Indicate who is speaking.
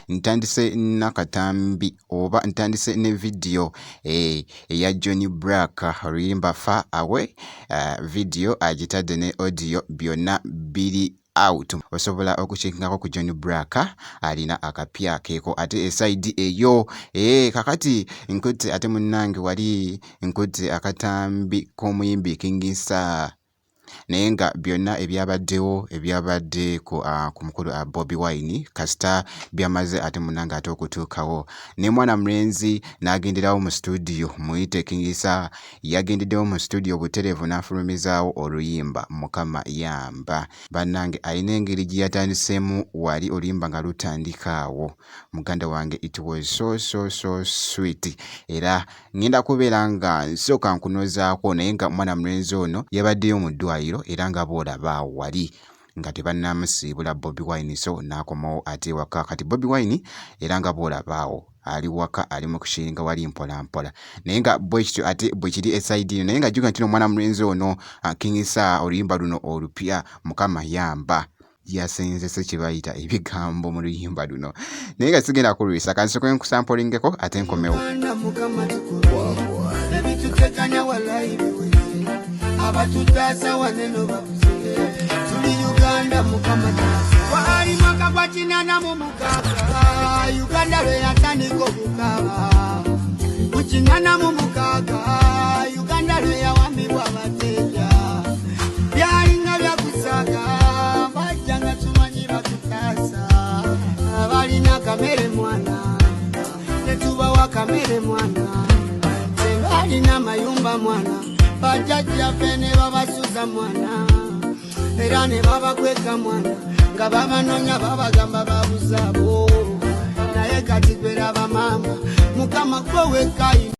Speaker 1: Ntandise nakatambi oba ntandise ne vidiyo eya John Blaq, oluyimba Far Away. Vidiyo agitadde ne audio, byonna biri out. Osobola okukyekingako ku John Blaq, alina akapya keeko. Ate e side eyo kakati nkutte ate munnange wali nkutte akatambi k'omuyimbi King Saha, naye nga byonna ebyabaddewo, ebyabadde ku mukulu Bobi Wine, kasita byamaze ate munnange ate okutuukawo ne mwana mulenzi n'agenderawo mu studio. Muyite King Saha, yagendeddewo mu studio butereevu n'afulumizaawo oluyimba Mukama Yamba. Bannange, alina engeri gye yatandiseemu wali oluyimba nga lutandika awo, muganda wange, it was so so so sweet. Era ngenda kubeera nga nsooka nkunozaako, naye nga mwana mulenzi ono yabaddeyo mu ddwaliro, era nga boolaba awo wali nga tebannamusiibula Bobi Wine, so n'akomawo ate ewaka. Kati Bobi Wine era nga boolaba awo ali waka, ali mu kushiringa wali mpola mpola, naye nga bwe kityo ate bwe kiri e side eno. Naye nga jjuka nti omwana mulenzi ono King Saha, oluyimba luno olupya Mukama Yamba, yasenzese kye bayita ebigambo mu luyimba luno, naye nga sigenda kulwisa. Kansooke nkusampolingeko ate nkomewo.
Speaker 2: Mukama ebituteganya walayi biweze, abatutaasa waneno babuze. Tuli Uganda, Mukama taasa. Wali mwaka gwa 86, Uganda lwe yatandika okukaaba. Mu 86, Uganda lwe yawambibwa abateja. Byalinga byakusaaga, bajjanga tumanyi batutaasa. Balina kamere mwana, netubawa kamere mwana. Tebalina mayumba mwana, bajjajjaffe ne babasuza mwana, era ne babakweka mwana, nga babanoonya babagamba babuzaabo. Naye kati gweraba maama, Mukama gwe wekkayi.